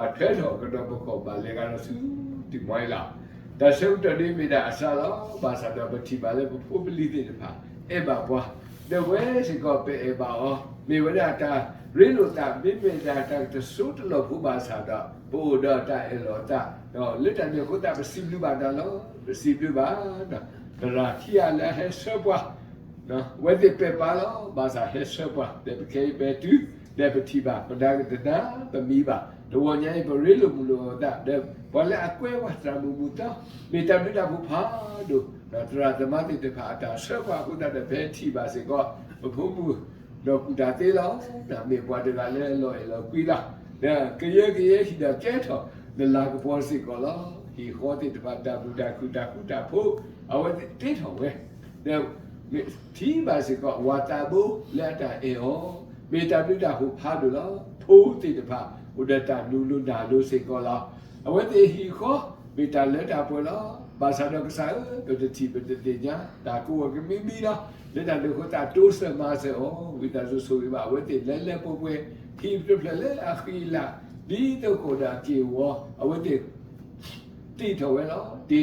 အထွဲထီၣ်ကဒီးပခီၣ်ဘၣ်လဲၤဂၤဒီးဆူတံၢ်မွါအံၤလီၤ. တၢ်ဆၢကတီၢ်ဒ်မ့ၢ်ဒၣ်အစှၤလီၤ. ဘၣ်ဆၣ်ဒီးပထံၣ်ဘၣ်လၢပဖိပလံၤသ့ၣ်တဖၣ် အဲၣ်ဘၣ်ပှၤ, ဒီးပဝဲစ့ၢ်ကီးပအဲၣ်ဘၣ်အီၤ, မ့ၢ်ဝဲဒၣ်တၢ်ရ့လိာ်သး မ့မ့ၢ်ဒၣ်တၢ်တစိတလီၢ်ဖိဘၣ်ဆၣ်ဒီး ပအိၣ်ဒီးတၢ်အၢၣ်လီၤအသး, ဒီးလၢတၢ်န့ၣ်အဃိသတး ပစံးဘျုးဘၣ်တၢ်လီၤ. ပစံးဘျုးဘၣ်ဒီး သရၣ်ခံဂၤလၢအဟဲဆှၢပှၤ အဝဲသ့ၣ်ပဲာ်ပာ်လီၤ. ဘၣ်ဆၣ်ဟဲဆှၢပှၤ ဒီးပခဲအံၤပဲာ်တုၤ ဒီးပထံၣ်ဘၣ် ပဒါကနၣ် ပမံဘၣ်. တဂီၤညါအံၤ ပရ့လိာ်မုာ်လိာ်အသး ဒီးပှၤလၢအကွဲပှၤသရၣ်မုၣ်မုၣ်သီ မ့ၢ်တၢ်ဘျုးတၢ်ဖှိၣ်ဖးဒိၣ်, ဒီးသရၣ်သမါသ့ၣ်တဖၣ်အတၢ်ဆှၢပှၤအဃိသတးဒီး ပဟဲထံၣ်ဘၣ်စ့ၢ်ကီး ပဖိမုၣ် ဒီးကူၣ်တၢ်သ့လီၤ. မ့ၢ်ပှၤတဂၤလၢအလီၤအဲၣ်လီၤကွံလီၤ. ဒီးကယၢကယဲဟံၣ်ဒီးကဲထီၣ် နလၤကပီၤစ့ၢ်ကီးလီၤ. ဟံၣ်ဃီသ့ၣ်တဖၣ် တၢ်ဘူၣ်တၢ်ခုၣ်တၢ်ဃူတၢ်ဖိး အဝဲသ့ၣ်တ့ထီၣ်ဝဲ, ဒီးမ့ၢ်ထံၣ်ဘၣ်စ့ၢ်ကီး ဝၤသးဘိလၢအတၢ်အဲၣ်အီၤ မ့ၢ်တၢ်ဘျုးတၢ်ဖှိၣ်ဖးဒိၣ်လီၤ. ဖိသ့ၣ်တဖၣ် အိၣ်ဒီးတၢ်နူၤလိနၢ်လိစ့ၢ်ကီးလီၤ. အဝဲသ့ၣ်ဟံၣ်ဃီ မ့ၢ်တၢ်လၢတၢ်ပှဲၤလီၤ. ဘၣ်ဆၣ်ဒီးကစၢ်ဧၢ, ပတထံၣ်ပတသ့ၣ်ညါ တၢ်ကဝီၤကမံမံလီၤ. လၢတၢ်န့ၣ်အဃိသတး တိစၢၤမၤစၢၤအီၤ, ဝံသးစူၤဆိၣ်ဂ့ၤဘၣ်အဝဲသ့ၣ်လၢလၢပှဲၤပှဲၤ, ဟံၣ်တဖျၢၣ်လၢအဃံအလၤ ဒ်သိးကအိၣ်ဒီးအက့ၢ်အဂီၤ အဝဲသ့ၣ် တ့ထီၣ်ဝဲလီၤ.